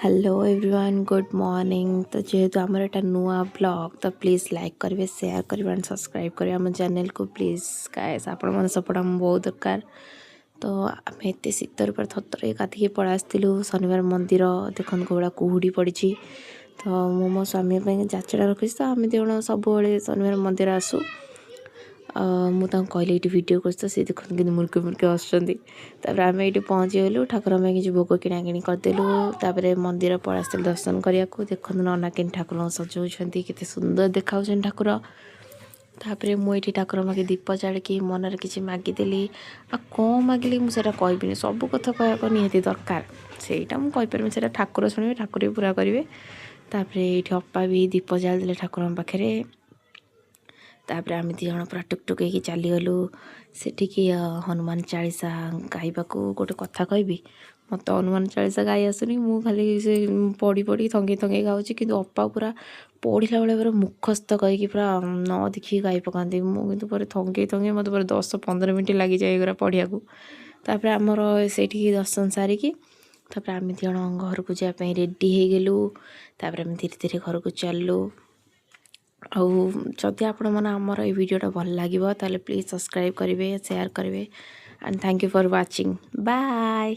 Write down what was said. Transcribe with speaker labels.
Speaker 1: Hello everyone, good morning. ତ ଯେହେତୁ ଆମର ଏଇଟା ନୂଆ ବ୍ଲଗ୍, ତ ପ୍ଲିଜ୍ ଲାଇକ୍ କରିବେ, ସେୟାର କରିବେ ଆଣ୍ଡ ସବସ୍କ୍ରାଇବ୍ କରିବେ ଆମ ଚ୍ୟାନେଲ୍କୁ। ପ୍ଲିଜ୍ ଗାଏସ୍, ଆପଣମାନଙ୍କ ସପୋର୍ଟ ଆମକୁ ବହୁତ ଦରକାର। ତ ଆମେ ଏତେ ଶୀତରେ ପୁରା ଥରଥର ହେଇ ଗାଧୋଇକି ପଳେଇ ଆସିଥିଲୁ ଶନିବାର ମନ୍ଦିର। ଦେଖନ୍ତୁ, କେଉଁ ଭଳିଆ କୁହୁଡ଼ି ପଡ଼ିଛି। ତ ମୁଁ ମୋ ସ୍ୱାମୀ ପାଇଁ ଯାଚେଣା ରଖିଛି। ତ ଆମେ ଦୁଇ ଜଣ ସବୁବେଳେ ଶନିବାର ମନ୍ଦିର ଆସୁ। ମୁଁ ତାଙ୍କୁ କହିଲି, ଏଇଠି ଭିଡ଼ିଓ କରୁଛି। ତ ସେ ଦେଖନ୍ତୁ, କେମିତି ମୁରୁକି ମୁରୁକି ହସୁଛନ୍ତି। ତାପରେ ଆମେ ଏଇଠି ପହଞ୍ଚିଗଲୁ। ଠାକୁରଙ୍କ ପାଇଁ କିଛି ଭୋଗ କିଣାକିଣି କରିଦେଲୁ। ତାପରେ ମନ୍ଦିର ପଳେଇ ଆସିଥିଲୁ ଦର୍ଶନ କରିବାକୁ। ଦେଖନ୍ତୁ, ନନା କେମିତି ଠାକୁରଙ୍କୁ ସଜାଉଛନ୍ତି, କେତେ ସୁନ୍ଦର ଦେଖାଉଛନ୍ତି ଠାକୁର। ତାପରେ ମୁଁ ଏଇଠି ଠାକୁରଙ୍କ ପାଖେ ଦୀପ ଜାଳିକି ମନରେ କିଛି ମାଗିଦେଲି। ଆଉ କ'ଣ ମାଗିଲି, ମୁଁ ସେଇଟା କହିବିନି। ସବୁ କଥା କହିବାକୁ ନିହାତି ଦରକାର, ସେଇଟା ମୁଁ କହିପାରିବିନି। ସେଇଟା ଠାକୁର ଶୁଣିବେ, ଠାକୁର ବି ପୁରା କରିବେ। ତାପରେ ଏଇଠି ଅପା ବି ଦୀପ ଜାଳିଦେଲେ ଠାକୁରଙ୍କ ପାଖରେ। ତାପରେ ଆମେ ଦୁଇ ଜଣ ପୁରା ଟୁକ୍ ଟୁକ୍ ହେଇକି ଚାଲିଗଲୁ ସେଠିକି ହନୁମାନ ଚାଳିଶା ଗାଇବାକୁ। ଗୋଟେ କଥା କହିବି, ମୋତେ ହନୁମାନ ଚାଳିଶା ଗାଇ ଆସୁନି। ମୁଁ ଖାଲି ସେ ପଢ଼ି ପଢ଼ି ଥଙ୍ଗେଇ ଥଙ୍ଗେଇ ଗାଉଛି। କିନ୍ତୁ ଅପା ପୁରା ପଢ଼ିଲା ବେଳେ ପୁରା ମୁଖସ୍ଥ କରିକି, ପୁରା ନ ଦେଖିକି ଗାଇ ପକାନ୍ତି। ମୁଁ କିନ୍ତୁ ପରେ ଥଙ୍ଗେଇ ଥଙ୍ଗେଇ ମୋତେ ପୁରା 10-15 ମିନିଟ୍ ଲାଗିଯାଏ ଏଗୁଡ଼ା ପଢ଼ିବାକୁ। ତାପରେ ଆମର ସେଇଠିକି ଦର୍ଶନ ସାରିକି, ତାପରେ ଆମେ ଦୁଇ ଜଣ ଘରକୁ ଯିବା ପାଇଁ ରେଡ଼ି ହେଇଗଲୁ। ତାପରେ ଆମେ ଧୀରେ ଧୀରେ ଘରକୁ ଚାଲିଲୁ। ଆଉ ଯଦି ଆପଣମାନେ ଆମର ଏଇ ଭିଡ଼ିଓଟା ଭଲ ଲାଗିବ, ତାହେଲେ ପ୍ଲିଜ୍ ସବସ୍କ୍ରାଇବ୍ କରିବେ, ସେୟାର କରିବେ and thank you for watching. Bye.